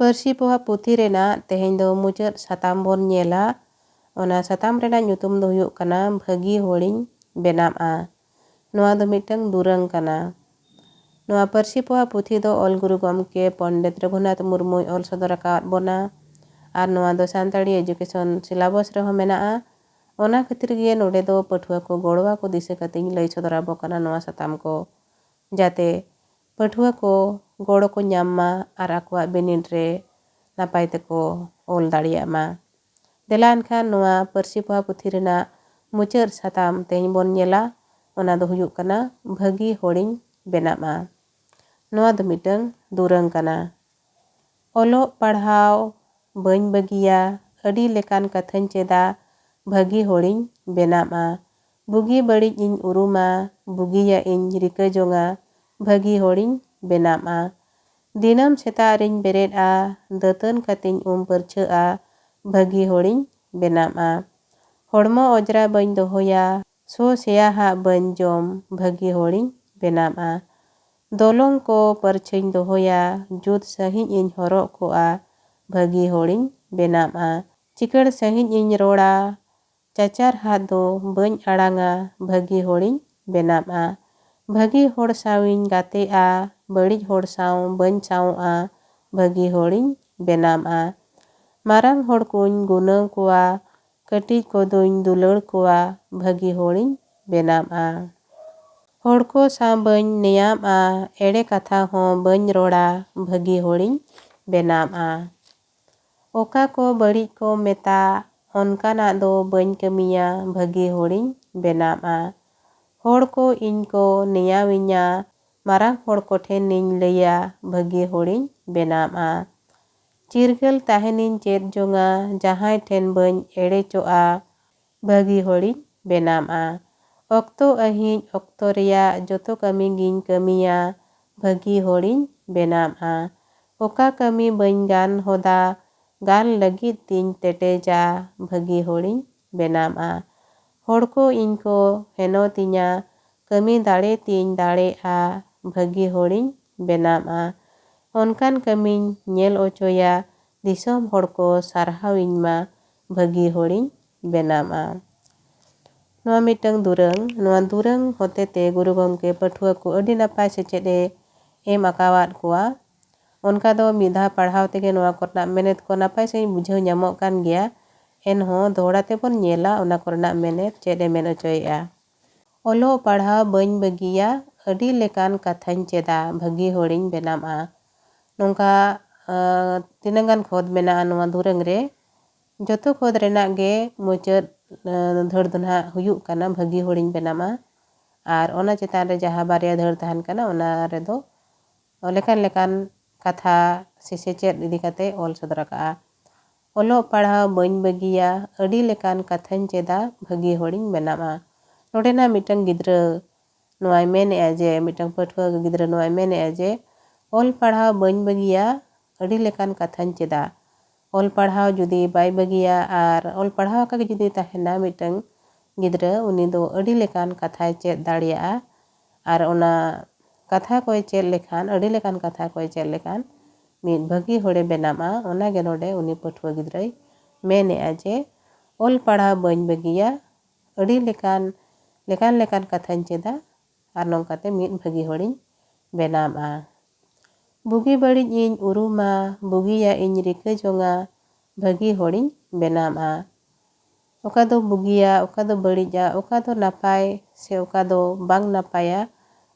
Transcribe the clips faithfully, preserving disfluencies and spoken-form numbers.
ᱯᱟᱹᱨᱥᱤ ᱯᱚᱦᱟ ᱯᱩᱛᱷᱤ ᱨᱮᱱᱟᱜ ᱛᱮᱦᱮᱧ ᱫᱚ ᱢᱩᱪᱟᱹᱫ ᱥᱟᱛᱟᱢ ᱵᱚᱱ ᱧᱮᱞᱟ᱾ ᱚᱱᱟ ᱥᱟᱛᱟᱢ ᱨᱮᱱᱟᱜ ᱧᱩᱛᱩᱢ ᱫᱚ ᱦᱩᱭᱩᱜ ᱠᱟᱱᱟ ᱵᱷᱟᱹᱜᱤ ᱦᱚᱲᱤᱧ ᱵᱮᱱᱟᱜᱼᱟ᱾ ᱱᱚᱣᱟ ᱫᱚ ᱢᱤᱫᱴᱟᱝ ᱫᱩᱨᱟᱹᱝ ᱠᱟᱱᱟ᱾ ᱱᱚᱣᱟ ᱯᱟᱹᱨᱥᱤ ᱯᱚᱦᱟ ᱯᱩᱛᱷᱤ ᱫᱚ ᱚᱞ ᱜᱩᱨᱩ ᱜᱚᱢᱠᱮ ᱯᱚᱱᱰᱤᱛ ᱨᱚᱜᱷᱩᱱᱟᱛᱷ ᱢᱩᱨᱢᱩᱭ ᱚᱞ ᱥᱚᱫᱚᱨ ᱟᱠᱟᱫ ᱵᱚᱱᱟ᱾ ᱟᱨ ᱱᱚᱣᱟ ᱫᱚ ᱥᱟᱱᱛᱟᱲᱤ education syllabus ᱨᱮᱦᱚᱸ ᱢᱮᱱᱟᱜᱼᱟ᱾ ᱚᱱᱟ ᱠᱷᱟᱹᱛᱤᱨ ᱜᱮ ᱱᱚᱰᱮ ᱫᱚ ᱯᱟᱹᱴᱷᱩᱣᱟᱹ ᱠᱚ ᱜᱚᱲᱚ ᱟᱠᱚ ᱫᱤᱥᱟᱹ ᱠᱟᱛᱮᱧ ᱞᱟᱹᱭ ᱥᱚᱫᱚᱨ ᱟᱵᱚ ᱠᱟᱱᱟ ᱱᱚᱣᱟ ᱥᱟᱛᱟᱢ ᱠᱚ, ᱡᱟᱛᱮ ᱯᱟᱹᱴᱷᱩᱣᱟᱹ ᱠᱚ ᱜᱚᱲᱚ ᱠᱚ ᱧᱟᱢ ᱢᱟ ᱟᱨ ᱟᱠᱚᱣᱟᱜ ᱵᱤᱱᱤᱰ ᱨᱮ ᱱᱟᱯᱟᱭ ᱛᱮᱠᱚ ᱚᱞ ᱫᱟᱲᱮᱭᱟᱜ ᱢᱟ᱾ ᱫᱮᱞᱟ ᱮᱱᱠᱷᱟᱱ ᱱᱚᱣᱟ ᱯᱟᱹᱨᱥᱤ ᱯᱚᱦᱟ ᱯᱩᱛᱷᱤ ᱨᱮᱱᱟᱜ ᱢᱩᱪᱟᱹᱫ ᱥᱟᱛᱟᱢ ᱛᱮᱦᱮᱧ ᱵᱚᱱ ᱧᱮᱞᱟ᱾ ᱚᱱᱟ ᱫᱚ ᱦᱩᱭᱩᱜ ᱠᱟᱱᱟ ᱵᱷᱟᱹᱜᱤ ᱦᱚᱲᱤᱧ ᱵᱮᱱᱟᱜᱼᱟ᱾ ᱱᱚᱣᱟ ᱫᱚ ᱢᱤᱫᱴᱟᱝ ᱫᱩᱨᱟᱹᱝ ᱠᱟᱱᱟ᱾ ᱚᱞᱚᱜ ᱯᱟᱲᱦᱟᱣ ᱵᱟᱹᱧ ᱵᱟᱹᱜᱤᱭᱟ, ᱟᱹᱰᱤ ᱞᱮᱠᱟᱱ ᱠᱟᱛᱷᱟᱧ ᱪᱮᱫᱟ, ᱵᱷᱟᱹᱜᱤ ᱦᱚᱲᱤᱧ ᱵᱮᱱᱟᱜᱼᱟ᱾ ᱵᱩᱜᱤ ᱵᱟᱹᱲᱤᱡ ᱤᱧ ᱩᱨᱩᱢᱟ, ᱵᱩᱜᱤᱭᱟᱜ ᱤᱧ ᱨᱤᱠᱟᱹ ᱡᱚᱝᱟ, ᱵᱷᱟᱹᱜᱤ ᱦᱚᱲᱤᱧ ᱵᱮᱱᱟᱜᱼᱟ᱾ ᱫᱤᱱᱟᱹᱢ ᱥᱮᱛᱟᱜ ᱨᱤᱧ ᱵᱮᱨᱮᱫᱼᱟ, ᱫᱟᱹᱛᱟᱹᱱ ᱠᱟᱛᱮᱧ ᱩᱢ ᱯᱟᱹᱨᱪᱷᱟᱹᱜᱼᱟ, ᱵᱷᱟᱹᱜᱤ ᱦᱚᱲᱤᱧ ᱵᱮᱱᱟᱜᱼᱟ᱾ ᱦᱚᱲᱢᱚ ᱚᱡᱽᱨᱟ ᱵᱟᱹᱧ ᱫᱚᱦᱚᱭᱟ, ᱥᱚ ᱥᱮᱭᱟ ᱦᱟᱜ ᱵᱟᱹᱧ ᱡᱚᱢ, ᱵᱷᱟᱹᱜᱤ ᱦᱚᱲᱤᱧ ᱵᱮᱱᱟᱜᱼᱟ᱾ ᱫᱚᱞᱚᱝ ᱠᱚ ᱯᱟᱹᱨᱪᱷᱟᱹᱧ ᱫᱚᱦᱚᱭᱟ, ᱡᱩᱛ ᱥᱟᱺᱦᱤᱡ ᱤᱧ ᱦᱚᱨᱚᱜ ᱠᱚᱜᱼᱟ, ᱵᱷᱟᱹᱜᱤ ᱦᱚᱲᱤᱧ ᱵᱮᱱᱟᱜᱼᱟ᱾ ᱪᱤᱠᱟᱹᱲ ᱥᱟᱺᱦᱤᱡ ᱤᱧ ᱨᱚᱲᱟ, ᱪᱟᱪᱟᱨ ᱦᱟᱜ ᱫᱚ ᱵᱟᱹᱧ ᱟᱲᱟᱝᱟ, ᱵᱷᱟᱹᱜᱤ ᱦᱚᱲᱤᱧ ᱵᱮᱱᱟᱜᱼᱟ᱾ ᱵᱷᱟᱹᱜᱤ ᱦᱚᱲ ᱥᱟᱶᱤᱧ ᱜᱟᱛᱮᱜᱼᱟ, ᱵᱟᱹᱲᱤᱡ ᱦᱚᱲ ᱥᱟᱶ ᱵᱟᱹᱧ ᱥᱟᱶᱚᱜᱼᱟ, ᱵᱷᱟᱹᱜᱤ ᱦᱚᱲᱤᱧ ᱵᱮᱱᱟᱜᱼᱟ᱾ ᱢᱟᱨᱟᱝ ᱦᱚᱲ ᱠᱚᱧ ᱜᱩᱱᱟᱹᱣ ᱠᱚᱣᱟ, ᱠᱟᱹᱴᱤᱡ ᱠᱚᱫᱚᱧ ᱫᱩᱞᱟᱹᱲ ᱠᱚᱣᱟ, ᱵᱷᱟᱹᱜᱤ ᱦᱚᱲᱤᱧ ᱵᱮᱱᱟᱜᱼᱟ᱾ ᱦᱚᱲ ᱠᱚ ᱥᱟᱶ ᱵᱟᱹᱧ ᱱᱮᱭᱟᱢᱼᱟ, ᱮᱲᱮ ᱠᱟᱛᱷᱟ ᱦᱚᱸ ᱵᱟᱹᱧ ᱨᱚᱲᱟ, ᱵᱷᱟᱹᱜᱤ ᱦᱚᱲᱤᱧ ᱵᱮᱱᱟᱜᱼᱟ᱾ ᱚᱠᱟ ᱠᱚ ᱵᱟᱹᱲᱤᱡ ᱠᱚ ᱢᱮᱛᱟ, ᱚᱱᱠᱟᱱᱟᱜ ᱫᱚ ᱵᱟᱹᱧ ᱠᱟᱹᱢᱤᱭᱟ, ᱵᱷᱟᱹᱜᱤ ᱦᱚᱲᱤᱧ ᱵᱮᱱᱟᱜᱼᱟ᱾ ᱦᱚᱲ ᱠᱚ ᱤᱧ ᱠᱚ ᱱᱮᱭᱟᱣᱤᱧᱟ, ᱢᱟᱨᱟᱝ ᱦᱚᱲ ᱠᱚᱴᱷᱮᱱᱤᱧ ᱞᱟᱹᱭᱟ, ᱵᱷᱟᱹᱜᱤ ᱦᱚᱲᱤᱧ ᱵᱮᱱᱟᱜᱼᱟ᱾ ᱪᱤᱨᱜᱟᱹᱞ ᱛᱟᱦᱮᱱᱤᱧ ᱪᱮᱫ ᱡᱚᱝᱟ, ᱡᱟᱦᱟᱸᱭ ᱴᱷᱮᱱ ᱵᱟᱹᱧ ᱮᱲᱮᱪᱚᱜᱼᱟ, ᱵᱷᱟᱹᱜᱤ ᱦᱚᱲᱤᱧ ᱵᱮᱱᱟᱜᱼᱟ᱾ ᱚᱠᱛᱚ ᱟᱹᱦᱤᱡ ᱚᱠᱛᱚ ᱨᱮᱭᱟᱜ ᱡᱚᱛᱚ ᱠᱟᱹᱢᱤ ᱜᱤᱧ ᱠᱟᱹᱢᱤᱭᱟ, ᱵᱷᱟᱹᱜᱤ ᱦᱚᱲᱤᱧ ᱵᱮᱱᱟᱜᱼᱟ᱾ ᱚᱠᱟ ᱠᱟᱹᱢᱤ ᱵᱟᱹᱧ ᱜᱟᱱ ᱦᱚᱫᱟ, ᱜᱟᱱ ᱞᱟᱹᱜᱤᱫ ᱛᱤᱧ ᱛᱮᱴᱮᱡᱟ, ᱵᱷᱟᱹᱜᱤ ᱦᱚᱲᱤᱧ ᱵᱮᱱᱟᱜᱼᱟ᱾ ᱦᱚᱲ ᱠᱚ ᱤᱧ ᱠᱚ ᱦᱮᱱᱚᱛᱤᱧᱟ, ᱠᱟᱹᱢᱤ ᱫᱟᱲᱮ ᱛᱤᱧ ᱫᱟᱲᱮᱜᱼᱟ, ᱵᱷᱟᱹᱜᱤ ᱦᱚᱲᱤᱧ ᱵᱮᱱᱟᱜᱼᱟ᱾ ᱚᱱᱠᱟᱱ ᱠᱟᱹᱢᱤᱧ ᱧᱮᱞ ᱚᱪᱚᱭᱟ, ᱫᱤᱥᱚᱢ ᱦᱚᱲ ᱠᱚ ᱥᱟᱨᱦᱟᱣᱤᱧ ᱢᱟ, ᱵᱷᱟᱹᱜᱤ ᱦᱚᱲᱤᱧ ᱵᱮᱱᱟᱜᱼᱟ᱾ ᱱᱚᱣᱟ ᱢᱤᱫᱴᱟᱝ ᱫᱩᱨᱟᱹᱝ᱾ ᱱᱚᱣᱟ ᱫᱩᱨᱟᱹᱝ ᱦᱚᱛᱮᱛᱮ ᱜᱩᱨᱩ ᱜᱚᱢᱠᱮ ᱯᱟᱹᱴᱷᱩᱣᱟᱹ ᱠᱚ ᱟᱹᱰᱤ ᱱᱟᱯᱟᱭ ᱥᱮᱪᱮᱫ ᱮ ᱮᱢ ᱟᱠᱟᱣᱟᱫ ᱠᱚᱣᱟ᱾ ᱚᱱᱠᱟ ᱫᱚ ᱢᱤᱫ ᱫᱷᱟᱣ ᱯᱟᱲᱦᱟᱣ ᱛᱮᱜᱮ ᱱᱚᱣᱟ ᱠᱚᱨᱮᱱᱟᱜ ᱢᱮᱱᱮᱛ ᱠᱚ ᱱᱟᱯᱟᱭ ᱥᱟᱺᱦᱤᱡ ᱵᱩᱡᱷᱟᱹᱣ ᱧᱟᱢᱚᱜ ᱠᱟᱱ ᱜᱮᱭᱟ᱾ ᱮᱱᱦᱚᱸ ᱫᱚᱦᱲᱟ ᱛᱮᱵᱚᱱ ᱧᱮᱞᱟ ᱚᱱᱟ ᱠᱚᱨᱮᱱᱟᱜ ᱢᱮᱱᱮᱛ ᱪᱮᱫ ᱮ ᱢᱮᱱ ᱚᱪᱚᱭᱮᱫᱼᱟ᱾ ᱚᱞᱚᱜ ᱯᱟᱲᱦᱟᱣ ᱵᱟᱹᱧ ᱵᱟᱹᱜᱤᱭᱟ, ᱟᱹᱰᱤ ᱞᱮᱠᱟᱱ ᱠᱟᱛᱷᱟᱧ ᱪᱮᱫᱟ, ᱵᱷᱟᱹᱜᱤ ᱦᱚᱲᱤᱧ ᱵᱮᱱᱟᱜᱼᱟ᱾ ᱱᱚᱝᱠᱟ, ᱟᱸ, ᱛᱤᱱᱟᱹᱜ ᱜᱟᱱ ᱠᱷᱚᱛ ᱢᱮᱱᱟᱜᱼᱟ ᱱᱚᱣᱟ ᱫᱩᱨᱟᱹᱝ ᱨᱮ᱾ ᱡᱚᱛᱚ ᱠᱷᱚᱛ ᱨᱮᱱᱟᱜ ᱜᱮ ᱢᱩᱪᱟᱹᱫ, ᱟᱸ, ᱫᱷᱟᱹᱲ ᱫᱚ ᱱᱟᱦᱟᱜ ᱦᱩᱭᱩᱜ ᱠᱟᱱᱟ ᱵᱷᱟᱹᱜᱤ ᱦᱚᱲᱤᱧ ᱵᱮᱱᱟᱜᱼᱟ᱾ ᱟᱨ ᱚᱱᱟ ᱪᱮᱛᱟᱱ ᱨᱮ ᱡᱟᱦᱟᱸ ᱵᱟᱨᱭᱟ ᱫᱷᱟᱹᱲ ᱛᱟᱦᱮᱱ ᱠᱟᱱᱟ, ᱚᱱᱟ ᱨᱮᱫᱚ ᱞᱮᱠᱟᱱ ᱞᱮᱠᱟᱱ ᱠᱟᱛᱷᱟ ᱥᱮ ᱥᱮᱪᱮᱫ ᱤᱫᱤ ᱠᱟᱛᱮ ᱚᱞ ᱥᱚᱫᱚᱨ ᱟᱠᱟᱫᱼᱟ᱾ ᱚᱞᱚᱜ ᱯᱟᱲᱦᱟᱣ ᱵᱟᱹᱧ ᱵᱟᱹᱜᱤᱭᱟ, ᱟᱹᱰᱤ ᱞᱮᱠᱟᱱ ᱠᱟᱛᱷᱟᱧ ᱪᱮᱫᱟ, ᱵᱷᱟᱹᱜᱤ ᱦᱚᱲᱤᱧ ᱵᱮᱱᱟᱜᱼᱟ᱾ ᱱᱚᱰᱮᱱᱟᱜ ᱢᱤᱫᱴᱟᱝ ᱜᱤᱫᱽᱨᱟᱹ ᱱᱚᱣᱟᱭ ᱢᱮᱱᱮᱫᱼᱟ ᱡᱮ, ᱢᱤᱫᱴᱟᱝ ᱯᱟᱹᱴᱷᱩᱣᱟᱹ ᱜᱤᱫᱽᱨᱟᱹ ᱱᱚᱣᱟᱭ ᱢᱮᱱᱮᱫᱼᱟ ᱡᱮ, ᱚᱞ ᱯᱟᱲᱦᱟᱣ ᱵᱟᱹᱧ ᱵᱟᱹᱜᱤᱭᱟ, ᱟᱹᱰᱤ ᱞᱮᱠᱟᱱ ᱠᱟᱛᱷᱟᱧ ᱪᱮᱫᱟ᱾ ᱚᱞ ᱯᱟᱲᱦᱟᱣ ᱡᱩᱫᱤ ᱵᱟᱭ ᱵᱟᱹᱜᱤᱭᱟ ᱟᱨ ᱚᱞ ᱯᱟᱲᱦᱟᱣ ᱟᱠᱟᱫ ᱜᱮ ᱡᱩᱫᱤ ᱛᱟᱦᱮᱱᱟ ᱢᱤᱫᱴᱟᱝ ᱜᱤᱫᱽᱨᱟᱹ, ᱩᱱᱤ ᱫᱚ ᱟᱹᱰᱤ ᱞᱮᱠᱟᱱ ᱠᱟᱛᱷᱟᱭ ᱪᱮᱫ ᱫᱟᱲᱮᱭᱟᱜᱼᱟ᱾ ᱟᱨ ᱚᱱᱟ ᱠᱟᱛᱷᱟ ᱠᱚᱭ ᱪᱮᱫ ᱞᱮᱠᱷᱟᱱ, ᱟᱹᱰᱤ ᱞᱮᱠᱟᱱ ᱠᱟᱛᱷᱟ ᱠᱚᱭ ᱪᱮᱫ ᱞᱮᱠᱷᱟᱱ, ᱢᱤᱫ ᱵᱷᱟᱹᱜᱤ ᱦᱚᱲᱮ ᱵᱮᱱᱟᱜᱼᱟ᱾ ᱚᱱᱟᱜᱮ ᱱᱚᱰᱮ ᱩᱱᱤ ᱯᱟᱹᱴᱷᱩᱣᱟᱹ ᱜᱤᱫᱽᱨᱟᱹᱭ ᱢᱮᱱᱮᱫᱼᱟ ᱡᱮ, ᱚᱞ ᱯᱟᱲᱦᱟᱣ ᱵᱟᱹᱧ ᱵᱟᱹᱜᱤᱭᱟ, ᱟᱹᱰᱤ ᱞᱮᱠᱟᱱ, ᱞᱮᱠᱟᱱ ᱞᱮᱠᱟᱱ ᱠᱟᱛᱷᱟᱧ ᱪᱮᱫᱟ, ᱟᱨ ᱱᱚᱝᱠᱟᱛᱮ ᱢᱤᱫ ᱵᱷᱟᱹᱜᱤ ᱦᱚᱲᱤᱧ ᱵᱮᱱᱟᱜᱼᱟ᱾ ᱵᱩᱜᱤ ᱵᱟᱹᱲᱤᱡ ᱤᱧ ᱩᱨᱩᱢᱟ, ᱵᱩᱜᱤᱭᱟᱜ ᱤᱧ ᱨᱤᱠᱟᱹ ᱡᱚᱝᱟ, ᱵᱷᱟᱹᱜᱤ ᱦᱚᱲᱤᱧ ᱵᱮᱱᱟᱜᱼᱟ᱾ ᱚᱠᱟ ᱫᱚ ᱵᱩᱜᱤᱭᱟ, ᱚᱠᱟ ᱫᱚ ᱵᱟᱹᱲᱤᱡᱼᱟ, ᱚᱠᱟ ᱫᱚ ᱱᱟᱯᱟᱭ ᱥᱮ ᱚᱠᱟ ᱫᱚ ᱵᱟᱝ ᱱᱟᱯᱟᱭᱟ,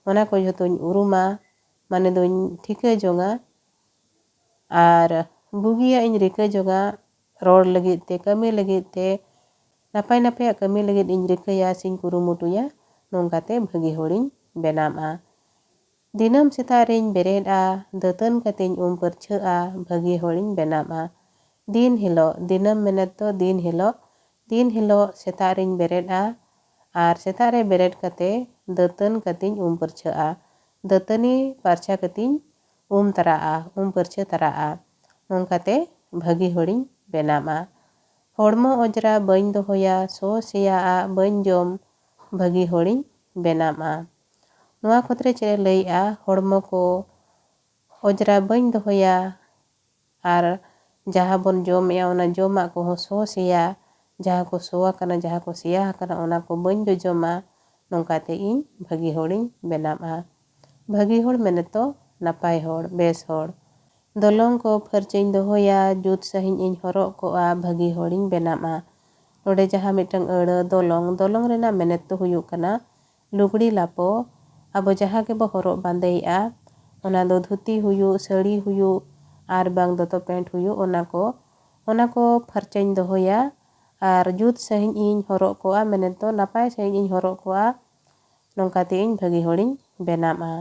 ᱚᱱᱟ ᱠᱚ ᱡᱷᱚᱛᱚᱧ ᱩᱨᱩᱢᱟ, ᱢᱟᱱᱮ ᱫᱚᱧ ᱴᱷᱤᱠᱟᱹ ᱡᱚᱝᱟ᱾ ᱟᱨ ᱵᱩᱜᱤᱭᱟᱜ ᱤᱧ ᱨᱤᱠᱟᱹ ᱡᱚᱝᱟ, ᱨᱚᱲ ᱞᱟᱹᱜᱤᱫ ᱛᱮ, ᱠᱟᱹᱢᱤ ᱞᱟᱹᱜᱤᱫ ᱛᱮ, ᱱᱟᱯᱟᱭ ᱱᱟᱯᱟᱭᱟᱜ ᱠᱟᱹᱢᱤ ᱞᱟᱹᱜᱤᱫ ᱤᱧ ᱨᱤᱠᱟᱹᱭᱟ ᱥᱮᱧ ᱠᱩᱨᱩᱢᱩᱴᱩᱭᱟ, ᱱᱚᱝᱠᱟᱛᱮ ᱵᱷᱟᱹᱜᱤ ᱦᱚᱲᱤᱧ ᱵᱮᱱᱟᱜᱼᱟ᱾ ᱫᱤᱱᱟᱹᱢ ᱥᱮᱛᱟᱜ ᱨᱤᱧ ᱵᱮᱨᱮᱫᱼᱟ, ᱫᱟᱹᱛᱟᱹᱱ ᱠᱟᱛᱮᱧ ᱩᱢ ᱯᱟᱹᱨᱪᱷᱟᱹᱜᱼᱟ, ᱵᱷᱟᱹᱜᱤ ᱦᱚᱲᱤᱧ ᱵᱮᱱᱟᱜᱼᱟ᱾ ᱫᱤᱱ ᱦᱤᱞᱳᱜ, ᱫᱤᱱᱟᱹᱢ ᱢᱮᱱᱮᱫ ᱫᱚ ᱫᱤᱱ ᱦᱤᱞᱳᱜ, ᱫᱤᱱ ᱦᱤᱞᱳᱜ ᱥᱮᱛᱟᱜ ᱨᱤᱧ ᱵᱮᱨᱮᱫᱼᱟ, ᱟᱨ ᱥᱮᱛᱟᱜ ᱨᱮ ᱵᱮᱨᱮᱫ ᱠᱟᱛᱮ ᱫᱟᱹᱛᱟᱹᱱ ᱠᱟᱛᱮᱧ ᱩᱢ ᱯᱟᱹᱨᱪᱷᱟᱹᱜᱼᱟ, ᱫᱟᱹᱛᱟᱹᱱᱤ ᱯᱟᱨᱪᱷᱟ ᱠᱟᱛᱮᱧ ᱩᱢ ᱛᱟᱨᱟᱜᱼᱟ, ᱩᱢ ᱯᱟᱹᱨᱪᱷᱟᱹ ᱛᱟᱨᱟᱜᱼᱟ᱾ ᱱᱚᱝᱠᱟᱛᱮ ᱵᱷᱟᱹᱜᱤ ᱦᱚᱲᱤᱧ ᱵᱮᱱᱟᱜᱼᱟ᱾ ᱦᱚᱲᱢᱚ ᱚᱸᱡᱽᱨᱟ ᱵᱟᱹᱧ ᱫᱚᱦᱚᱭᱟ, ᱥᱚ ᱥᱮᱭᱟᱣᱟᱜ ᱵᱟᱹᱧ ᱡᱚᱢ, ᱵᱷᱟᱹᱜᱤ ᱦᱚᱲᱤᱧ ᱵᱮᱱᱟᱜᱼᱟ᱾ ᱱᱚᱣᱟ ᱠᱷᱚᱛ ᱨᱮ ᱪᱮᱫ ᱮ ᱞᱟᱹᱭᱮᱜᱼᱟ? ᱦᱚᱲᱢᱚ ᱠᱚ ᱚᱡᱽᱨᱟ ᱵᱟᱹᱧ ᱫᱚᱦᱚᱭᱟ, ᱟᱨ ᱡᱟᱦᱟᱸ ᱵᱚᱱ ᱡᱚᱢᱮᱜᱼᱟ ᱚᱱᱟ ᱡᱚᱢᱟᱜ ᱠᱚᱦᱚᱸ ᱥᱚ ᱥᱮᱭᱟ, ᱡᱟᱦᱟᱸ ᱠᱚ ᱥᱚ ᱟᱠᱟᱱᱟ, ᱡᱟᱦᱟᱸ ᱠᱚ ᱥᱮᱭᱟ ᱟᱠᱟᱱᱟ, ᱚᱱᱟ ᱠᱚ ᱵᱟᱹᱧ ᱡᱚᱡᱚᱢᱟ, ᱱᱚᱝᱠᱟᱛᱮ ᱤᱧ ᱵᱷᱟᱹᱜᱤ ᱦᱚᱲᱤᱧ ᱵᱮᱱᱟᱜᱼᱟ᱾ ᱵᱷᱟᱹᱜᱤ ᱦᱚᱲ ᱢᱮᱱᱮᱛ ᱫᱚ ᱱᱟᱯᱟᱭ ᱦᱚᱲ, ᱵᱮᱥ ᱦᱚᱲ᱾ ᱫᱚᱞᱚᱝ ᱠᱚ ᱯᱷᱟᱹᱨᱪᱟᱹᱧ ᱫᱚᱦᱚᱭᱟ, ᱡᱩᱛ ᱥᱟᱺᱦᱤᱡ ᱤᱧ ᱦᱚᱨᱚᱜ ᱠᱚᱜᱼᱟ, ᱵᱷᱟᱹᱜᱤ ᱦᱚᱲᱤᱧ ᱵᱮᱱᱟᱜᱼᱟ᱾ ᱱᱚᱰᱮ ᱡᱟᱦᱟᱸ ᱢᱤᱫᱴᱟᱝ ᱟᱹᱲᱟᱹ ᱫᱚᱞᱚᱝ, ᱫᱚᱞᱚᱝ ᱨᱮᱱᱟᱜ ᱢᱮᱱᱮᱛ ᱫᱚ ᱦᱩᱭᱩᱜ ᱠᱟᱱᱟ ᱞᱩᱜᱽᱲᱤ ᱞᱟᱯᱚ᱾ ᱟᱵᱚ ᱡᱟᱦᱟᱸ ᱜᱮᱵᱚ ᱦᱚᱨᱚᱜ ᱵᱟᱸᱫᱮᱭᱮᱜᱼᱟ, ᱚᱱᱟ ᱫᱚ ᱫᱷᱩᱛᱤ ᱦᱩᱭᱩᱜ, ᱥᱟᱹᱲᱤ ᱦᱩᱭᱩᱜ, ᱟᱨ ᱵᱟᱝ ᱫᱚᱛᱚ ᱯᱮᱱᱴ ᱦᱩᱭᱩᱜ, ᱚᱱᱟ ᱠᱚ, ᱚᱱᱟ ᱠᱚ ᱯᱷᱟᱨᱪᱟᱧ ᱫᱚᱦᱚᱭᱟ ᱟᱨ ᱡᱩᱛ ᱥᱟᱺᱦᱤᱡ ᱤᱧ ᱦᱚᱨᱚᱜ ᱠᱚᱜᱼᱟ, ᱢᱮᱱᱮᱛ ᱫᱚ ᱱᱟᱯᱟᱭ ᱥᱟᱺᱦᱤᱡ ᱤᱧ ᱦᱚᱨᱚᱜ ᱠᱚᱜᱼᱟ᱾ ᱱᱚᱝᱠᱟᱛᱮ ᱤᱧ ᱵᱷᱟᱹᱜᱤ ᱦᱚᱲᱤᱧ ᱵᱮᱱᱟᱜᱼᱟ᱾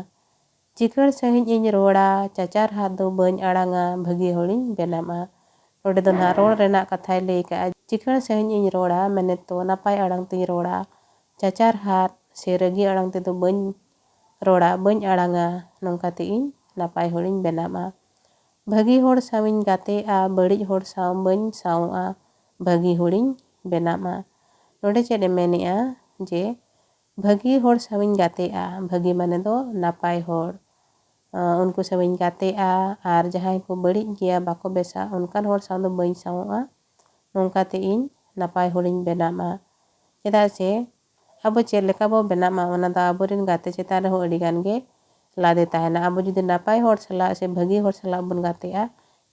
ᱪᱤᱠᱟᱹᱲ ᱥᱟᱺᱦᱤᱡ ᱤᱧ ᱨᱚᱲᱟ, ᱪᱟᱪᱟᱨ ᱦᱟᱛ ᱫᱚ ᱵᱟᱹᱧ ᱟᱲᱟᱝᱟ, ᱵᱷᱟᱹᱜᱤ ᱦᱚᱲᱤᱧ ᱵᱮᱱᱟᱜᱼᱟ᱾ ᱱᱚᱰᱮ ᱫᱚ ᱱᱟᱦᱟᱜ ᱨᱚᱲ ᱨᱮᱱᱟᱜ ᱠᱟᱛᱷᱟᱭ ᱞᱟᱹᱭ ᱠᱟᱜᱼᱟ᱾ ᱪᱤᱠᱟᱹᱲ ᱥᱟᱺᱦᱤᱡ ᱤᱧ ᱨᱚᱲᱟ, ᱢᱮᱱᱮᱛ ᱫᱚ ᱱᱟᱯᱟᱭ ᱟᱲᱟᱝ ᱛᱤᱧ ᱨᱚᱲᱟ᱾ ᱪᱟᱪᱟᱨ ᱦᱟᱛ ᱥᱮ ᱨᱟᱹᱜᱤ ᱟᱲᱟᱝ ᱛᱮᱫᱚ ᱵᱟᱹᱧ ᱨᱚᱲᱟ, ᱵᱟᱹᱧ ᱟᱲᱟᱝᱟ, ᱱᱚᱝᱠᱟᱛᱮ ᱤᱧ ᱱᱟᱯᱟᱭ ᱦᱚᱲᱤᱧ ᱵᱮᱱᱟᱜᱼᱟ᱾ ᱵᱷᱟᱹᱜᱤ ᱦᱚᱲ ᱥᱟᱶᱤᱧ ᱜᱟᱛᱮᱜᱼᱟ, ᱵᱟᱹᱲᱤᱡ ᱦᱚᱲ ᱥᱟᱶ ᱵᱟᱹᱧ ᱥᱟᱶᱚᱜᱼᱟ, ᱵᱷᱟᱹᱜᱤ ᱦᱚᱲᱤᱧ ᱵᱮᱱᱟᱜᱼᱟ᱾ ᱱᱚᱰᱮ ᱪᱮᱫ ᱮ ᱢᱮᱱᱮᱜᱼᱟ ᱡᱮ ᱵᱷᱟᱹᱜᱤ ᱦᱚᱲ ᱥᱟᱶᱤᱧ ᱜᱟᱛᱮᱜᱼᱟ, ᱵᱷᱟᱹᱜᱤ ᱢᱟᱱᱮ ᱫᱚ ᱱᱟᱯᱟᱭ ᱦᱚᱲ, ᱟᱸ, ᱩᱱᱠᱩ ᱥᱟᱶᱤᱧ ᱜᱟᱛᱮᱜᱼᱟ, ᱟᱨ ᱡᱟᱦᱟᱸᱭ ᱠᱚ ᱵᱟᱹᱲᱤᱡ ᱜᱮᱭᱟ, ᱵᱟᱠᱚ ᱵᱮᱥᱟ, ᱚᱱᱠᱟᱱ ᱦᱚᱲ ᱥᱟᱶ ᱫᱚ ᱵᱟᱹᱧ ᱥᱟᱶᱚᱜᱼᱟ, ᱱᱚᱝᱠᱟᱛᱮ ᱤᱧ ᱱᱟᱯᱟᱭ ᱦᱚᱲᱤᱧ ᱵᱮᱱᱟᱜᱼᱟ᱾ ᱪᱮᱫᱟᱜ ᱥᱮ ᱟᱵᱚ ᱪᱮᱫ ᱞᱮᱠᱟ ᱵᱚ ᱵᱮᱱᱟᱜᱼᱟ, ᱚᱱᱟ ᱫᱚ ᱟᱵᱚᱨᱮᱱ ᱜᱟᱛᱮ ᱪᱮᱛᱟᱱ ᱨᱮᱦᱚᱸ ᱟᱹᱰᱤ ᱜᱟᱱ ᱜᱮ ᱞᱟᱫᱮ ᱛᱟᱦᱮᱱᱟ᱾ ᱟᱵᱚ ᱡᱩᱫᱤ ᱱᱟᱯᱟᱭ ᱦᱚᱲ ᱥᱟᱞᱟᱜ ᱥᱮ ᱵᱷᱟᱹᱜᱤ ᱦᱚᱲ ᱥᱟᱞᱟᱜ ᱵᱚᱱ ᱜᱟᱛᱮᱜᱼᱟ,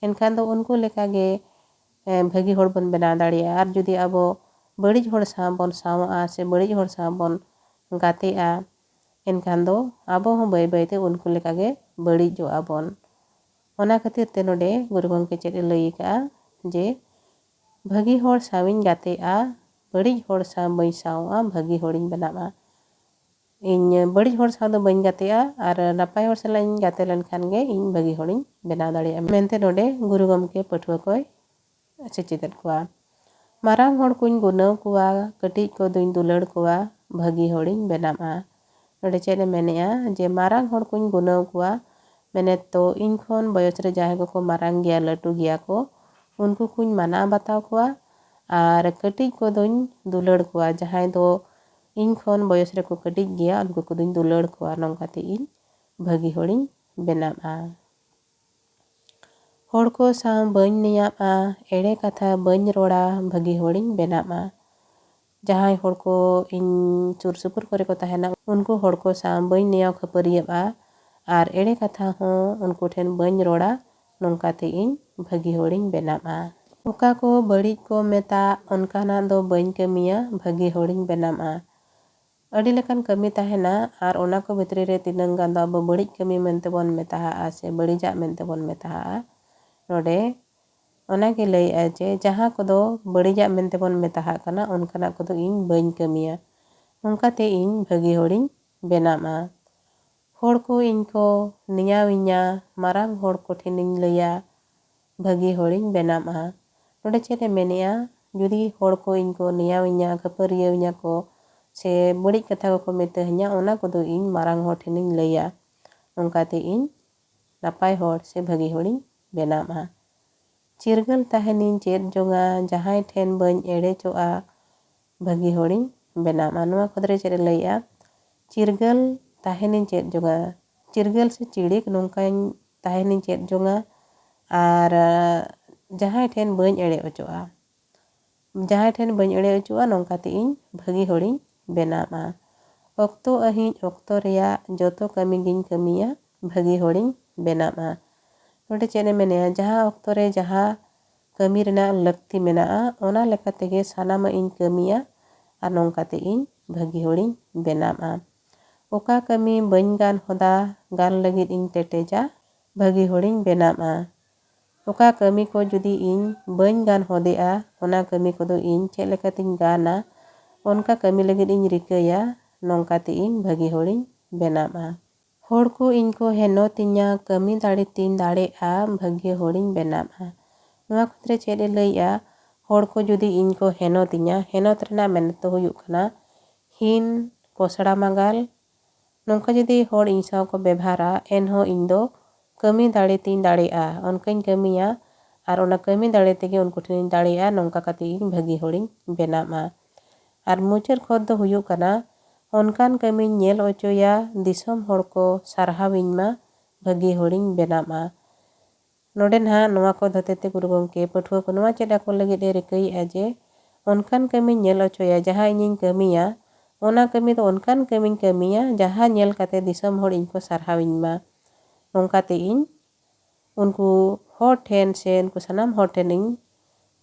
ᱮᱱᱠᱷᱟᱱ ᱫᱚ ᱩᱱᱠᱩ ᱞᱮᱠᱟᱜᱮ, ᱮ, ᱵᱷᱟᱹᱜᱤ ᱦᱚᱲ ᱵᱚᱱ ᱵᱮᱱᱟᱣ ᱫᱟᱲᱮᱭᱟᱜᱼᱟ᱾ ᱟᱨ ᱡᱩᱫᱤ ᱟᱵᱚ ᱵᱟᱹᱲᱤᱡ ᱦᱚᱲ ᱥᱟᱶ ᱵᱚᱱ ᱥᱟᱶᱚᱜᱼᱟ ᱥᱮ ᱵᱟᱹᱲᱤᱡ ᱦᱚᱲ ᱥᱟᱶ ᱵᱚᱱ ᱜᱟᱛᱮᱜᱼᱟ, ᱮᱱᱠᱷᱟᱱ ᱫᱚ ᱟᱵᱚ ᱦᱚᱸ ᱵᱟᱹᱭ ᱵᱟᱹᱭᱛᱮ ᱩᱱᱠᱩ ᱞᱮᱠᱟᱜᱮ ᱵᱟᱹᱲᱤᱡᱚᱜᱼᱟ ᱵᱚᱱ᱾ ᱚᱱᱟ ᱠᱷᱟᱹᱛᱤᱨ ᱛᱮ ᱱᱚᱰᱮ ᱜᱩᱨᱩ ᱜᱚᱢᱠᱮ ᱪᱮᱫ ᱮ ᱞᱟᱹᱭ ᱟᱠᱟᱫᱼᱟ ᱡᱮ ᱵᱷᱟᱹᱜᱤ ᱦᱚᱲ ᱥᱟᱶᱤᱧ ᱜᱟᱛᱮᱜᱼᱟ, ᱵᱟᱹᱲᱤᱡ ᱦᱚᱲ ᱥᱟᱶ ᱵᱟᱹᱧ ᱥᱟᱶᱚᱜᱼᱟ, ᱵᱷᱟᱹᱜᱤ ᱦᱚᱲᱤᱧ ᱵᱮᱱᱟᱜᱼᱟ᱾ ᱤᱧ ᱵᱟᱹᱲᱤᱡ ᱦᱚᱲ ᱥᱟᱶ ᱫᱚ ᱵᱟᱹᱧ ᱜᱟᱛᱮᱜᱼᱟ ᱟᱨ ᱱᱟᱯᱟᱭ ᱦᱚᱲ ᱥᱟᱞᱟᱜ ᱤᱧ ᱜᱟᱛᱮ ᱞᱮᱱᱠᱷᱟᱱ ᱜᱮ ᱤᱧ ᱵᱷᱟᱹᱜᱤ ᱦᱚᱲᱤᱧ ᱵᱮᱱᱟᱣ ᱫᱟᱲᱮᱭᱟᱜᱼᱟ ᱢᱮᱱᱛᱮ ᱱᱚᱰᱮ ᱜᱩᱨᱩ ᱜᱚᱢᱠᱮ ᱯᱟᱹᱴᱷᱩᱣᱟᱹ ᱠᱚᱭ ᱥᱮᱪᱮᱫᱮᱫ ᱠᱚᱣᱟ᱾ ᱢᱟᱨᱟᱝ ᱦᱚᱲ ᱠᱚᱧ ᱜᱩᱱᱟᱹᱣ ᱠᱚᱣᱟ, ᱠᱟᱹᱴᱤᱡ ᱠᱚᱫᱚᱧ ᱫᱩᱞᱟᱹᱲ ᱠᱚᱣᱟ, ᱵᱷᱟᱹᱜᱤ ᱦᱚᱲᱤᱧ ᱵᱮᱱᱟᱜᱼᱟ᱾ ᱱᱚᱰᱮ ᱪᱮᱫ ᱮ ᱢᱮᱱᱮᱜᱼᱟ ᱡᱮ ᱢᱟᱨᱟᱝ ᱦᱚᱲ ᱠᱚᱧ ᱜᱩᱱᱟᱹᱣ ᱠᱚᱣᱟ, ᱢᱮᱱᱮᱫ ᱫᱚ ᱤᱧ ᱠᱷᱚᱱ ᱵᱚᱭᱚᱥ ᱨᱮ ᱡᱟᱦᱟᱸᱭ ᱠᱚᱠᱚ ᱢᱟᱨᱟᱝ ᱜᱮᱭᱟ, ᱞᱟᱹᱴᱩ ᱜᱮᱭᱟ ᱠᱚ, ᱩᱱᱠᱩ ᱠᱚᱧ ᱢᱟᱱᱟᱣ ᱵᱟᱛᱟᱣ ᱠᱚᱣᱟ, ᱟᱨ ᱠᱟᱹᱴᱤᱡ ᱠᱚᱫᱚᱧ ᱫᱩᱞᱟᱹᱲ ᱠᱚᱣᱟ, ᱡᱟᱦᱟᱸᱭ ᱫᱚ ᱤᱧ ᱠᱷᱚᱱ ᱵᱚᱭᱚᱥ ᱨᱮᱠᱚ ᱠᱟᱹᱴᱤᱡ ᱜᱮᱭᱟ, ᱩᱱᱠᱩ ᱠᱚᱫᱚᱧ ᱫᱩᱞᱟᱹᱲ ᱠᱚᱣᱟ᱾ ᱱᱚᱝᱠᱟᱛᱮ ᱤᱧ ᱵᱷᱟᱹᱜᱤ ᱦᱚᱲᱤᱧ ᱵᱮᱱᱟᱜᱼᱟ᱾ ᱦᱚᱲ ᱠᱚ ᱥᱟᱶ ᱵᱟᱹᱧ ᱱᱮᱭᱟᱜᱼᱟ, ᱮᱲᱮ ᱠᱟᱛᱷᱟ ᱵᱟᱹᱧ ᱨᱚᱲᱟ, ᱵᱷᱟᱹᱜᱤ ᱦᱚᱲᱤᱧ ᱵᱮᱱᱟᱜᱼᱟ᱾ ᱡᱟᱦᱟᱸᱭ ᱦᱚᱲ ᱠᱚ ᱤᱧ ᱥᱩᱨ ᱥᱩᱯᱩᱨ ᱠᱚᱨᱮ ᱠᱚ ᱛᱟᱦᱮᱱᱟ, ᱩᱱᱠᱩ ᱦᱚᱲ ᱠᱚ ᱥᱟᱶ ᱵᱟᱹᱧ ᱱᱮᱭᱟᱣ ᱠᱷᱟᱹᱯᱟᱹᱨᱤᱭᱟᱹᱜᱼᱟ ᱟᱨ ᱮᱲᱮ ᱠᱟᱛᱷᱟ ᱦᱚᱸ ᱩᱱᱠᱩ ᱴᱷᱮᱱ ᱵᱟᱹᱧ ᱨᱚᱲᱟ, ᱱᱚᱝᱠᱟ ᱛᱮ ᱤᱧ ᱵᱷᱟᱹᱜᱤ ᱦᱚᱲᱤᱧ ᱵᱮᱱᱟᱜᱼᱟ᱾ ᱚᱠᱟ ᱠᱚ ᱵᱟᱹᱲᱤᱡ ᱠᱚ ᱢᱮᱛᱟᱜ, ᱚᱱᱠᱟᱱᱟᱜ ᱫᱚ ᱵᱟᱹᱧ ᱠᱟᱹᱢᱤᱭᱟ, ᱵᱷᱟᱹᱜᱤ ᱦᱚᱲᱤᱧ ᱵᱮᱱᱟᱜᱼᱟ᱾ ᱟᱹᱰᱤ ᱞᱮᱠᱟᱱ ᱠᱟᱹᱢᱤ ᱛᱟᱦᱮᱱᱟ ᱟᱨ ᱚᱱᱟ ᱠᱚ ᱵᱷᱤᱛᱨᱤ ᱨᱮ ᱛᱤᱱᱟᱹᱝ ᱜᱟᱱ ᱫᱚ ᱟᱵᱚ ᱵᱟᱹᱲᱤᱡ ᱠᱟᱹᱢᱤ ᱢᱮᱱᱛᱮ ᱵᱚᱱ ᱢᱮᱛᱟᱦᱟᱜᱼᱟ ᱥᱮ ᱵᱟᱹᱲᱤᱡᱟᱜ ᱢᱮᱱᱛᱮ ᱵᱚᱱ ᱢᱮᱛᱟᱦᱟᱜᱼᱟ᱾ ᱱᱚᱰᱮ ᱚᱱᱟᱜᱮ ᱞᱟᱹᱭᱮᱜᱼᱟ ᱡᱮ ᱡᱟᱦᱟᱸ ᱠᱚᱫᱚ ᱵᱟᱹᱲᱤᱡᱟᱜ ᱢᱮᱱᱛᱮ ᱵᱚᱱ ᱢᱮᱛᱟᱦᱟᱜ ᱠᱟᱱᱟ, ᱚᱱᱠᱟᱱᱟᱜ ᱠᱚᱫᱚ ᱤᱧ ᱵᱟᱹᱧ ᱠᱟᱹᱢᱤᱭᱟ᱾ ᱱᱚᱝᱠᱟᱛᱮ ᱤᱧ ᱵᱷᱟᱹᱜᱤ ᱦᱚᱲᱤᱧ ᱵᱮᱱᱟᱜᱼᱟ᱾ ᱦᱚᱲ ᱠᱚ ᱤᱧ ᱠᱚ ᱱᱮᱭᱟᱣᱤᱧᱟ, ᱢᱟᱨᱟᱝ ᱦᱚᱲ ᱠᱚ ᱴᱷᱮᱱᱤᱧ ᱞᱟᱹᱭᱟ, ᱵᱷᱟᱹᱜᱤ ᱦᱚᱲᱤᱧ ᱵᱮᱱᱟᱜᱼᱟ᱾ ᱱᱚᱰᱮ ᱪᱮᱫ ᱮ ᱢᱮᱱᱮᱜᱼᱟ? ᱡᱩᱫᱤ ᱦᱚᱲ ᱠᱚ ᱤᱧ ᱠᱚ ᱱᱮᱭᱟᱣᱤᱧᱟ, ᱠᱷᱟᱹᱯᱟᱹᱨᱤᱭᱟᱹᱣᱤᱧᱟ ᱠᱚ ᱥᱮ ᱵᱟᱹᱲᱤᱡ ᱠᱟᱛᱷᱟ ᱠᱚᱠᱚ ᱢᱮᱛᱟᱹᱧᱟ, ᱚᱱᱟ ᱠᱚᱫᱚ ᱤᱧ ᱢᱟᱨᱟᱝ ᱦᱚᱲ ᱴᱷᱮᱱᱤᱧ ᱞᱟᱹᱭᱟ᱾ ᱚᱱᱠᱟᱛᱮ ᱤᱧ ᱱᱟᱯᱟᱭ ᱦᱚᱲ ᱥᱮ ᱵᱷᱟᱹᱜᱤ ᱦᱚᱲᱤᱧ ᱵᱮᱱᱟᱜᱼᱟ᱾ ᱪᱤᱨᱜᱟᱹᱞ ᱛᱟᱦᱮᱱᱤᱧ ᱪᱮᱫ ᱡᱚᱝᱟ, ᱡᱟᱦᱟᱸᱭ ᱴᱷᱮᱱ ᱵᱟᱹᱧ ᱮᱲᱮᱪᱚᱜᱼᱟ, ᱵᱷᱟᱹᱜᱤ ᱦᱚᱲᱤᱧ ᱵᱮᱱᱟᱜᱼᱟ᱾ ᱱᱚᱣᱟ ᱠᱷᱚᱸᱫᱽᱨᱚᱸᱫᱽ ᱨᱮ ᱪᱮᱫ ᱮ ᱞᱟᱹᱭᱮᱜᱼᱟ? ᱪᱤᱨᱜᱟᱹᱞ ᱛᱟᱦᱮᱱᱤᱧ ᱪᱮᱫ ᱡᱚᱝᱟ, ᱪᱤᱨᱜᱟᱹᱞ ᱥᱮ ᱪᱤᱲᱤᱠ ᱱᱚᱝᱠᱟᱧ ᱛᱟᱦᱮᱱᱤᱧ ᱪᱮᱫ ᱡᱚᱝᱟ, ᱟᱨ ᱡᱟᱦᱟᱸᱭ ᱴᱷᱮᱱ ᱵᱟᱹᱧ ᱮᱲᱮ ᱚᱪᱚᱜᱼᱟ᱾ ᱡᱟᱦᱟᱸᱭ ᱴᱷᱮᱱ ᱵᱟᱹᱧ ᱮᱲᱮ ᱚᱪᱚᱜᱼᱟ, ᱱᱚᱝᱠᱟᱛᱮ ᱤᱧ ᱵᱷᱟᱹᱜᱤ ᱦᱚᱲᱤᱧ ᱵᱮᱱᱟᱜᱼᱟ᱾ ᱚᱠᱛᱚ ᱟᱹᱦᱤᱡ ᱚᱠᱛᱚ ᱨᱮᱭᱟᱜ ᱡᱚᱛᱚ ᱠᱟᱹᱢᱤ ᱜᱤᱧ ᱠᱟᱹᱢᱤᱭᱟ, ᱵᱷᱟᱹᱜᱤ ᱦᱚᱲᱤᱧ ᱵᱮᱱᱟᱜᱼᱟ᱾ ᱱᱚᱰᱮ ᱪᱮᱫ ᱮ ᱢᱮᱱᱮᱜᱼᱟ? ᱡᱟᱦᱟᱸ ᱚᱠᱛᱚ ᱨᱮ ᱡᱟᱦᱟᱸ ᱠᱟᱹᱢᱤ ᱨᱮᱱᱟᱜ ᱞᱟᱹᱠᱛᱤ ᱢᱮᱱᱟᱜᱼᱟ, ᱚᱱᱟ ᱞᱮᱠᱟ ᱛᱮᱜᱮ ᱥᱟᱱᱟᱢᱟᱜ ᱤᱧ ᱠᱟᱹᱢᱤᱭᱟ ᱟᱨ ᱱᱚᱝᱠᱟᱛᱮ ᱤᱧ ᱵᱷᱟᱹᱜᱤ ᱦᱚᱲᱤᱧ ᱵᱮᱱᱟᱜᱼᱟ᱾ ᱚᱠᱟ ᱠᱟᱹᱢᱤ ᱵᱟᱹᱧ ᱜᱟᱱ ᱦᱚᱫᱟ, ᱜᱟᱱ ᱞᱟᱹᱜᱤᱫ ᱤᱧ ᱠᱮᱴᱮᱡᱟ, ᱵᱷᱟᱹᱜᱤ ᱦᱚᱲᱤᱧ ᱵᱮᱱᱟᱜᱼᱟ᱾ ᱚᱠᱟ ᱠᱟᱹᱢᱤ ᱠᱚ ᱡᱩᱫᱤ ᱤᱧ ᱵᱟᱹᱧ ᱜᱟᱱ ᱦᱚᱫᱮᱜᱼᱟ, ᱚᱱᱟ ᱠᱟᱹᱢᱤ ᱠᱚᱫᱚ ᱤᱧ ᱪᱮᱫ ᱞᱮᱠᱟᱛᱤᱧ ᱜᱟᱱᱟ, ᱚᱱᱠᱟ ᱠᱟᱹᱢᱤ ᱞᱟᱹᱜᱤᱫ ᱤᱧ ᱨᱤᱠᱟᱹᱭᱟ, ᱱᱚᱝᱠᱟᱛᱮ ᱤᱧ ᱵᱷᱟᱹᱜᱤ ᱦᱚᱲᱤᱧ ᱵᱮᱱᱟᱜᱼᱟ᱾ ᱦᱚᱲ ᱠᱚ ᱤᱧ ᱠᱚ ᱦᱮᱱᱚᱛᱤᱧᱟ, ᱠᱟᱹᱢᱤ ᱫᱟᱲᱮ ᱛᱤᱧ ᱫᱟᱲᱮᱜᱼᱟ, ᱵᱷᱟᱹᱜᱤ ᱦᱚᱲᱤᱧ ᱵᱮᱱᱟᱜᱼᱟ᱾ ᱱᱚᱣᱟ ᱠᱷᱚᱸᱫᱽᱨᱚᱸᱫᱽ ᱨᱮ ᱪᱮᱫ ᱮ ᱞᱟᱹᱭᱮᱜᱼᱟ? ᱦᱚᱲ ᱠᱚ ᱡᱩᱫᱤ ᱤᱧ ᱠᱚ ᱦᱮᱱᱚᱛᱤᱧᱟ, ᱦᱮᱱᱚᱛ ᱨᱮᱱᱟᱜ ᱢᱮᱱᱮᱛ ᱫᱚ ᱦᱩᱭᱩᱜ ᱠᱟᱱᱟ ᱦᱤᱱ, ᱯᱚᱥᱲᱟ ᱢᱟᱜᱟᱞ᱾ ᱱᱚᱝᱠᱟ ᱡᱩᱫᱤ ᱦᱚᱲ ᱤᱧ ᱥᱟᱶ ᱠᱚ ᱵᱮᱵᱷᱟᱨᱟ, ᱮᱱᱦᱚᱸ ᱤᱧ ᱫᱚ ᱠᱟᱹᱢᱤ ᱫᱟᱲᱮ ᱛᱤᱧ ᱫᱟᱲᱮᱭᱟᱜᱼᱟ, ᱚᱱᱠᱟᱧ ᱠᱟᱹᱢᱤᱭᱟ ᱟᱨ ᱚᱱᱟ ᱠᱟᱹᱢᱤ ᱫᱟᱲᱮ ᱛᱮᱜᱮ ᱩᱱᱠᱩ ᱴᱷᱮᱱᱤᱧ ᱫᱟᱲᱮᱭᱟᱜᱼᱟ, ᱱᱚᱝᱠᱟ ᱠᱟᱛᱮ ᱤᱧ ᱵᱷᱟᱹᱜᱤ ᱦᱚᱲᱤᱧ ᱵᱮᱱᱟᱜᱼᱟ᱾ ᱟᱨ ᱢᱩᱪᱟᱹᱫ ᱠᱷᱚᱸᱫᱽᱨᱚᱸᱫᱽ ᱫᱚ ᱦᱩᱭᱩᱜ ᱠᱟᱱᱟ, ᱚᱱᱠᱟᱱ ᱠᱟᱹᱢᱤᱧ ᱧᱮᱞ ᱚᱪᱚᱭᱟ, ᱫᱤᱥᱚᱢ ᱦᱚᱲ ᱠᱚ ᱥᱟᱨᱦᱟᱣᱤᱧ ᱢᱟ, ᱵᱷᱟᱹᱜᱤ ᱦᱚᱲᱤᱧ ᱵᱮᱱᱟᱜ ᱢᱟ᱾ ᱱᱚᱰᱮ ᱱᱟᱦᱟᱜ ᱱᱚᱣᱟ ᱠᱚ ᱦᱚᱛᱮᱛᱮ ᱜᱩᱨᱩ ᱜᱚᱢᱠᱮ ᱯᱟᱹᱴᱷᱩᱣᱟᱹ ᱠᱚ ᱱᱚᱣᱟ ᱪᱮᱫ ᱟᱠᱚ ᱞᱟᱹᱜᱤᱫ ᱮ ᱨᱤᱠᱟᱹᱭᱮᱫᱼᱟ ᱡᱮ ᱚᱱᱠᱟᱱ ᱠᱟᱹᱢᱤᱧ ᱧᱮᱞ ᱦᱚᱪᱚᱭᱟ, ᱡᱟᱦᱟᱸ ᱤᱧᱤᱧ ᱠᱟᱹᱢᱤᱭᱟ, ᱚᱱᱟ ᱠᱟᱹᱢᱤ ᱫᱚ ᱚᱱᱠᱟᱱ ᱠᱟᱹᱢᱤᱧ ᱠᱟᱹᱢᱤᱭᱟ ᱡᱟᱦᱟᱸ ᱧᱮᱞ ᱠᱟᱛᱮ ᱫᱤᱥᱚᱢ ᱦᱚᱲ ᱤᱧ ᱠᱚ ᱥᱟᱨᱦᱟᱣᱤᱧ ᱢᱟ᱾ ᱱᱚᱝᱠᱟᱛᱮ ᱤᱧ ᱩᱱᱠᱩ ᱦᱚᱲ ᱴᱷᱮᱱ ᱥᱮ ᱩᱱᱠᱩ ᱥᱟᱱᱟᱢ ᱦᱚᱲ ᱴᱷᱮᱱ ᱤᱧ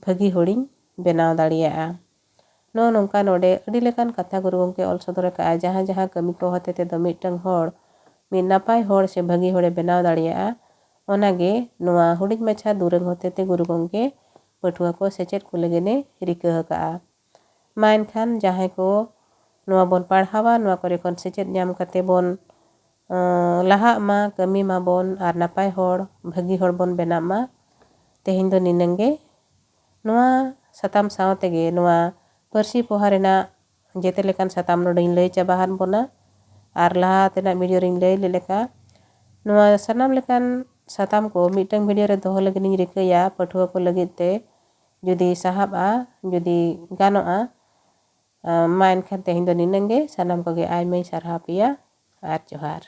ᱵᱷᱟᱹᱜᱤ ᱦᱚᱲᱤᱧ ᱵᱮᱱᱟᱣ ᱫᱟᱲᱮᱭᱟᱜᱼᱟ᱾ ᱱᱚᱜᱼᱚ ᱱᱚᱝᱠᱟ ᱱᱚᱰᱮ ᱟᱹᱰᱤ ᱞᱮᱠᱟᱱ ᱠᱟᱛᱷᱟ ᱜᱩᱨᱩ ᱜᱚᱢᱠᱮ ᱚᱞ ᱥᱚᱫᱚᱨ ᱟᱠᱟᱫᱼᱟ, ᱡᱟᱦᱟᱸ ᱡᱟᱦᱟᱸ ᱠᱟᱹᱢᱤ ᱠᱚ ᱦᱚᱛᱮ ᱛᱮᱫᱚ ᱢᱤᱫᱴᱟᱝ ᱦᱚᱲ ᱢᱤᱫ ᱱᱟᱯᱟᱭ ᱦᱚᱲ ᱥᱮ ᱵᱷᱟᱹᱜᱤ ᱦᱚᱲᱮ ᱵᱮᱱᱟᱣ ᱫᱟᱲᱮᱭᱟᱜᱼᱟ᱾ ᱚᱱᱟᱜᱮ ᱱᱚᱣᱟ ᱦᱩᱰᱤᱧ ᱢᱟᱪᱷᱟ ᱫᱩᱨᱟᱹᱝ ᱦᱚᱛᱮ ᱛᱮ ᱜᱩᱨᱩ ᱜᱚᱢᱠᱮ ᱯᱟᱹᱴᱷᱩᱣᱟᱹ ᱠᱚ ᱥᱮᱪᱮᱫ ᱠᱚ ᱞᱟᱹᱜᱤᱫ ᱮ ᱨᱤᱠᱟᱹ ᱟᱠᱟᱫᱼᱟ᱾ ᱢᱟ ᱮᱱᱠᱷᱟᱱ ᱡᱟᱦᱟᱸᱭ ᱠᱚ ᱱᱚᱣᱟ ᱵᱚᱱ ᱯᱟᱲᱦᱟᱣᱟ, ᱱᱚᱣᱟ ᱠᱚᱨᱮ ᱠᱷᱚᱱ ᱥᱮᱪᱮᱫ ᱧᱟᱢ ᱠᱟᱛᱮ ᱵᱚᱱ ᱟᱸ, ᱞᱟᱦᱟᱜ ᱢᱟ, ᱠᱟᱹᱢᱤ ᱢᱟᱵᱚᱱ ᱟᱨ ᱱᱟᱯᱟᱭ ᱦᱚᱲ, ᱵᱷᱟᱹᱜᱤ ᱦᱚᱲ ᱵᱚᱱ ᱵᱮᱱᱟᱜ ᱢᱟ᱾ ᱛᱮᱦᱮᱧ ᱫᱚ ᱱᱤᱱᱟᱹᱝ ᱜᱮ᱾ ᱱᱚᱣᱟ ᱥᱟᱛᱟᱢ ᱥᱟᱶ ᱛᱮᱜᱮ ᱱᱚᱣᱟ ᱯᱟᱹᱨᱥᱤ ᱯᱚᱦᱟ ᱨᱮᱱᱟᱜ ᱡᱮᱛᱮ ᱞᱮᱠᱟᱱ ᱥᱟᱛᱟᱢ ᱱᱚᱰᱮᱧ ᱞᱟᱹᱭ ᱪᱟᱵᱟ ᱟᱫ ᱵᱚᱱᱟ᱾ ᱟᱨ ᱞᱟᱦᱟ ᱛᱮᱱᱟᱜ ᱵᱷᱤᱰᱤᱭᱳ ᱨᱮᱧ ᱞᱟᱹᱭ ᱞᱮᱫ ᱞᱮᱠᱟ, ᱱᱚᱣᱟ ᱥᱟᱱᱟᱢ ᱞᱮᱠᱟᱱ ᱥᱟᱛᱟᱢ ᱠᱚ ᱢᱤᱫᱴᱟᱝ ᱵᱷᱤᱰᱤᱭᱳ ᱨᱮ ᱫᱚᱦᱚ ᱞᱟᱹᱜᱤᱫ ᱤᱧ ᱨᱤᱠᱟᱹᱭᱟ, ᱯᱟᱹᱴᱷᱩᱣᱟᱹ ᱠᱚ ᱞᱟᱹᱜᱤᱫ ᱛᱮ ᱡᱩᱫᱤ ᱥᱟᱦᱟᱵᱼᱟ, ᱡᱩᱫᱤ ᱜᱟᱱᱚᱜᱼᱟ᱾ ᱟᱸ, ᱢᱟ ᱮᱱᱠᱷᱟᱱ ᱛᱮᱦᱮᱧ ᱫᱚ ᱱᱤᱱᱟᱹᱝ ᱜᱮ᱾ ᱥᱟᱱᱟᱢ ᱠᱚᱜᱮ ᱟᱭᱢᱟᱧ ᱥᱟᱨᱦᱟᱣ ᱯᱮᱭᱟ ᱟᱨ ᱡᱚᱦᱟᱨ᱾